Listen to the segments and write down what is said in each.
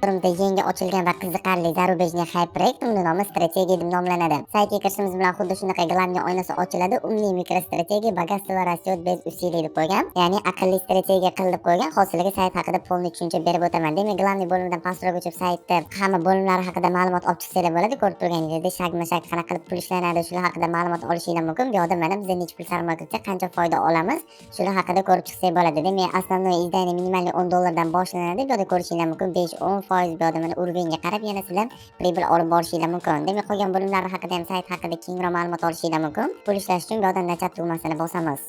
Dasturimizda yangi ochilgan va qiziqarli зарубежный хайп проект, uni nomi Strategiya deb nomlanadi. Saytga kirishimiz bilan xuddi shunaqa главный oynasi ochiladi. "Умный микростратегия, богатство растет без усилий" deb qo'ygan. Ya'ni aqlli strategiya qil deb qo'ygan. Hozir sayt haqida полный tushuncha berib o'taman. Demak, главный bo'limidan pastroq o'tib, saytda hamma bo'limlari haqida ma'lumot olib chiqsanglar bo'ladi. Ko'rib turganingizdek, шаг ma shag qanaqa qilib pul ishlanadi, shular haqida ma'lumot olishinglar mumkin. Bu yoqda mana biz necha pul sarmoya kiritsak, qancha foyda olamiz, shular haqida ko'rib chiqsak bo'ladi. Demak, основной издание минимальный 10 dollardan boshlanadi. Bu yoqda ko'rishinglar mumkin, 5-10%. Bu yoqda mana уровень ga qarab yana sizlar прибыль olib borishinglar mumkin. Demak, qolgan bo'limlari haqida ham, sayt haqida kengroq ma'lumot olishinglar mumkin. Pul ishlash uchun bu yoqdan "Начать" tugmasini bosamiz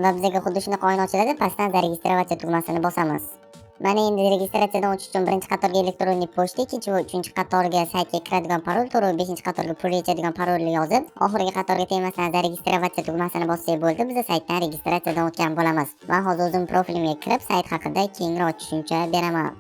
va bizga xuddi shunaqa oyna ochiladi. Pastdan "Зарегистрироваться" tugmasini bosamiz. Mana endi registratsiyadan o'tish uchun birinchi qatorga электронный почта, ikkinchi va uchinchi qatorga saytga kiradigan parol, to'rt va beshinchi qatorga pul yechadigan parolni yozib, oxirgi qatorga tegmasdan "Зарегистрироваться" tugmasini bossak bo'ldi, biz saytdan registratsiyadan o'tgan bo'lamiz. Man hozir o'zim profilimga kirib, sayt haqida kengroq tushuncha beraman.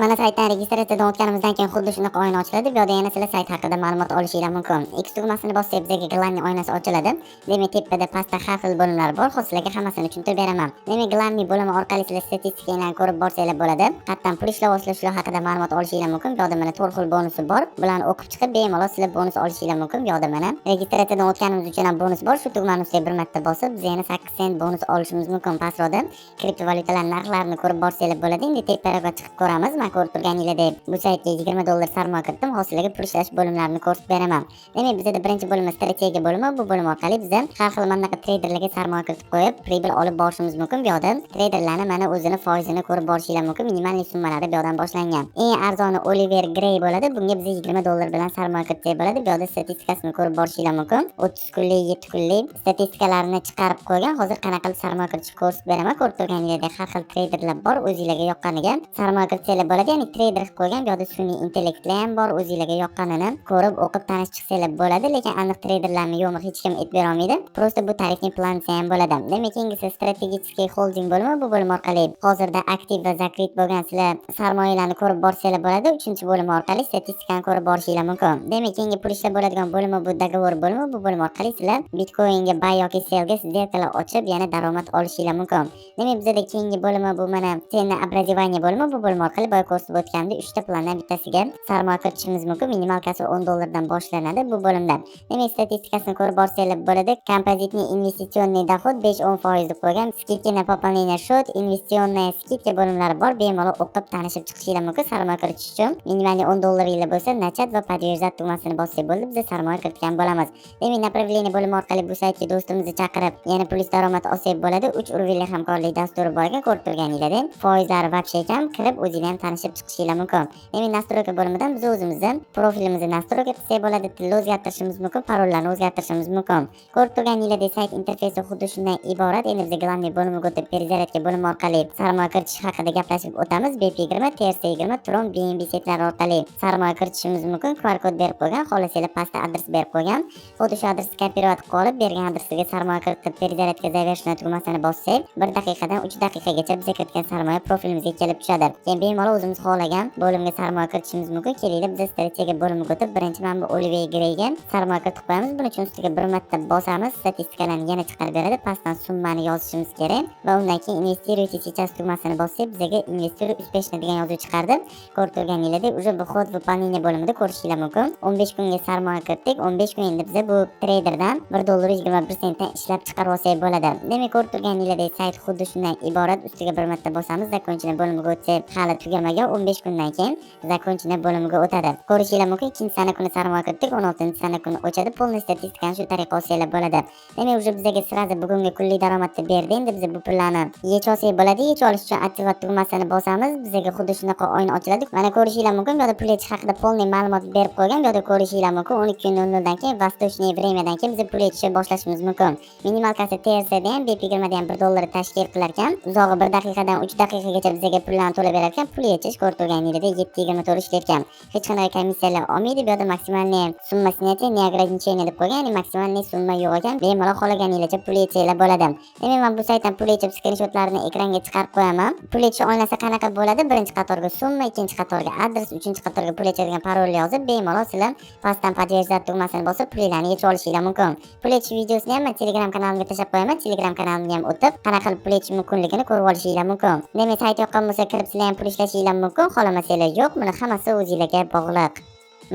Mana saytdan registratsiyadan o'tganimizdan keyin xuddi shunaqa oyna ochiladi. Bu yoqda yana sizlar sayt haqida ma'lumot olishinglar mumkin. X tugmasini bossak, bizga главный oynasi ochiladi. Demak, tepada, pastda har xil bo'limlar bor. Hozir sizlarga hammasini tushuntirib beraman. Demak, главный bo'limi orqali sizlar statistikani ko'rib borsanglar bo'ladi. Qayerdan pul ishlayapsizlar, shular haqida ma'lumot olishinglar mumkin. Bu yoqda mana to'rt xil bonusi bor. Bularni o'qib chiqib, bemalol sizlar bonus olishinglar mumkin. Bu yoqda mana registratsiyadan o'tganimiz uchun ham bonus bor. Shu tugmani ustiga bir marta bosib, biz yana 8 sent bonus olishimiz mumkin. Pastroqda kriptovalyutalar narxlarini ko'rib borsanglar bo'ladi. Endi teparoqqa chiqib ko'ramiz. Man ko'rib turganingizdek, bu saytga 20 dollar sarmoya kiritdim. Hozir sizlarga pul ishlash bo'limlarini ko'rsatib beraman. Demak, bizada birinchi bo'limi strategiya bo'limi. Bu bo'lim orqali biza har xil mana bunaqa treyderlarga sarmoya kiritib qo'yib, прибыль olib borishimiz mumkin. Bu yoqda treyderlarni mana o'zini foizini ko'rib borishinglar mumkin. Минимальный summalari bu yoqdan boshlangan. Eng arzoni Oliver Grey bo'ladi. Bunga biz 20 dollar bilan sarmoya kiritsak bo'ladi. Bu yoqda statistikasini ko'rib borishinglar mumkin. 30 kunlik, 7 kunlik statistikalarni chiqarib qo'ygan. Hozir qanaqa qilib sarmoya kiritishni ko'rsatib beraman. Ko'rib turganingizdek, har xil treyderlar bor. O'zinglarga yoqqaniga sarmoya kiritsanglar bo'ladi. Ya'ni treyder qilib qo'ygan. Bu yoqda sun'iy intellektlar ham bor. O'zinglarga yoqqanini ko'rib, o'qib, tanishib chiqsanglar bo'ladi. Lekin aniq treyderlarmi, yo'qmi, hech kim aytib bera olmaydi. Просто bu тарифный план ham bo'ladi. Demak, keyingisi strategический holding bo'limi. Bu bo'lim orqali hozirda aktiv va закрыт bo'lgan sizlar sarmoyalarni ko'rib borsanglar bo'ladi. Uchinchi bo'lim orqali statistikani ko'rib borishinglar mumkin. Demak, keyingi pul ishlab bo'ladigan bo'limi bu договор bo'limi. Bu bo'lim orqali sizlar Bitcoinga buy yoki sellga сделка lar ochib, yana daromad olishinglar mumkin. Demak, bizada keyingi bo'limi bu mana ценообразование bo'limi. Bu bo'lim orqali boya ko'rsatib o'tganimdek, uchta plandan bittasiga sarmoya kiritishimiz mumkin. Минималка si 10 dollardan boshlanadi bu bo'limda. Demak, statistikasini ko'rib borsanglar bo'ladi. Композитный инвестиционный доход 5-10% deb qo'ygan. Скидки на пополнение счет, инвестиционная скидка bo'limlari bor. Bemalol o'qib, tanishib chiqishinglar mumkin. Sarmoya kiritish uchun минимальный 10 dollaringlar bo'lsa, "Начать" va "Подтверждать" tugmasini bossak bo'ldi, biz sarmoya kiritgan bo'lamiz. Demak, направление bo'limi orqali bu saytga do'stimizni chaqirib, yana plyus daromad olsak bo'ladi. 3 уровень li hamkorlik dasturi bor ekan, ko'rib turganingizdek. Foizlari вообще kam, kirib o'zinglar ham tanishib chiqishinglar mumkin. Demak, настройка bo'limidan biz o'zimizni profilimizni настройка qilsak bo'ladi, tilni o'zgartirishimiz mumkin, parollarni o'zgartirishimiz mumkin. Ko'rib turganingizdek, sayt interfeysi xuddi shundan iborat. Endi biz главный bo'limiga o'tib, перезарядка bo'limi orqali sarmoya kiritish haqida gaplashib o'tamiz. BEP20, TRC20, Tron, BNB сеть lari orqali sarmoya kiritishimiz mumkin. QR kod berib qo'ygan, xohlasanglar pastda adres berib qo'ygan. Xuddi shu adresni копировать qilib olib, bergan adresiga sarmoya kiritib, "Перезарядка завершена" tugmasini bossak, 1 daqiqadan 3 daqiqagacha bizga kiritgan sarmoya profilimizga kelib tushadi. Keyin bemalol o'zimiz xohlagan bo'limga sarmoya kiritishimiz mumkin. Kelinglar, biz strategiya bo'limiga o'tib, birinchi mana bu Olivier Greyga sarmoya kiritib qo'yamiz. Buning uchun ustiga bir marta bosamiz, statistikalarni yana chiqarib beradi. Pastdan summani yozishimiz kerak va undan keyin "Инвестируйте сейчас" tugmasini bossak, bizga "Инвестируй успешно" degan yozuv chiqardi. Ko'rib turganingizdek, уже bu ход выполнения bo'limida ko'rishinglar mumkin. 15 kunga sarmoya kiritdik. 15 kun endi biza bu treyderdan 1 dollar 21 sentdan ishlab chiqarib olsak bo'ladi. Demak, ko'rib turganingizdek, sayt xuddi shundan iborat. Ustiga bir marta bosamiz, "Закончено" bo'limiga o'tsak, hali tugamagan. 15 kundan keyin "Закончено" bo'limiga o'tadi. Ko'rishinglar mumkin, ikkinchi sana kuni sarmoya kiritdik, 16 sana kuni o'chadi. Полный statistikani shu tariqa olsanglar bo'ladi. Demak, уже bizga сразу bugungi kunlik daromadni berdi. Endi biz bu pullarni yechib olsak bo'ladi. Yechib olish uchun "Активировать" tugmasini bosamiz. Bizga xuddi shunaqa oyna ochiladi. Mana ko'rishinglar mumkin, bu yoqda pul yechish haqida полный ma'lumot berib qo'ygan. Bu yoqda ko'rishinglar mumkin, 12:00 dan keyin, восточный время dan keyin biz pul yechishni boshlashimiz mumkin. Минималка si TRCda ham, BEP20da ham 1 dollar tashkil qilar ekan. Uzog'i 1 daqiqadan 3 daqiqagacha bizga pullarni to'lab berar ekan. Pul yechish ko'rib turganingizdek 7:24 ishlayotgan. Hech qanaqa komissiyalar olmaydi. Bu yoqda максимальная сумма снятия неограничение deb qo'ygan, ya'ni максимальный summa yo'q ekan. Bemalol xohlaganinglarcha pul yechsanglar bo'ladi. Demak, men bu saytdan pul yechib, skrinshotlarni ekranga chiqarib qo'yaman. Pul yechish oynasi qanaqa bo'ladi? Birinchi qatorga summa, ikkinchi qatorga adres, uchinchi qatorga pul yechadigan parol yozib, bemalol sizlar pastdan "Подтверждать" tugmasini bosib, pulinglarni yechib olishinglar mumkin. Pul yechish videosini ham men Telegram kanalimga tashlab qo'yaman. Telegram kanalimga ham o'tib, qanaqa qilib pul yechish mumkinligini ko'rib olishinglar mumkin. Demak, sayt yoqqan bo'lsa, kirib sizlar ham pul ishlashinglar. Xohlamasanglar mumkin, xohlamasanglar yo'q. Buni hammasi o'zingizlarga bog'liq.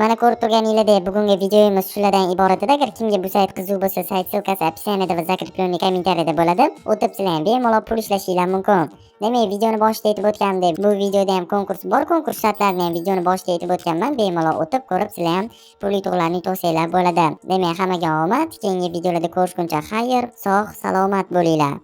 Mana ko'rib turganingizdek, bugungi videomiz shulardan iborat edi. Agar kimga bu sayt qiziq bo'lsa, sayt ссылка si описание da va закрепленный kommentariyada bo'ladi. O'tib sizlar ham bemalol pul ishlashinglar mumkin. Demak, videoni boshida aytib o'tganimdek, bu videoda ham konkurs bor. Konkurs shartlarini ham videoni boshida aytib o'tganman. Bemalol o'tib ko'rib, sizlar ham pul yutuqlarni yutsanglar bo'ladi. Demak, hammaga omad. Keyingi videolarda ko'rishguncha xayr, sog', salomat bo'linglar.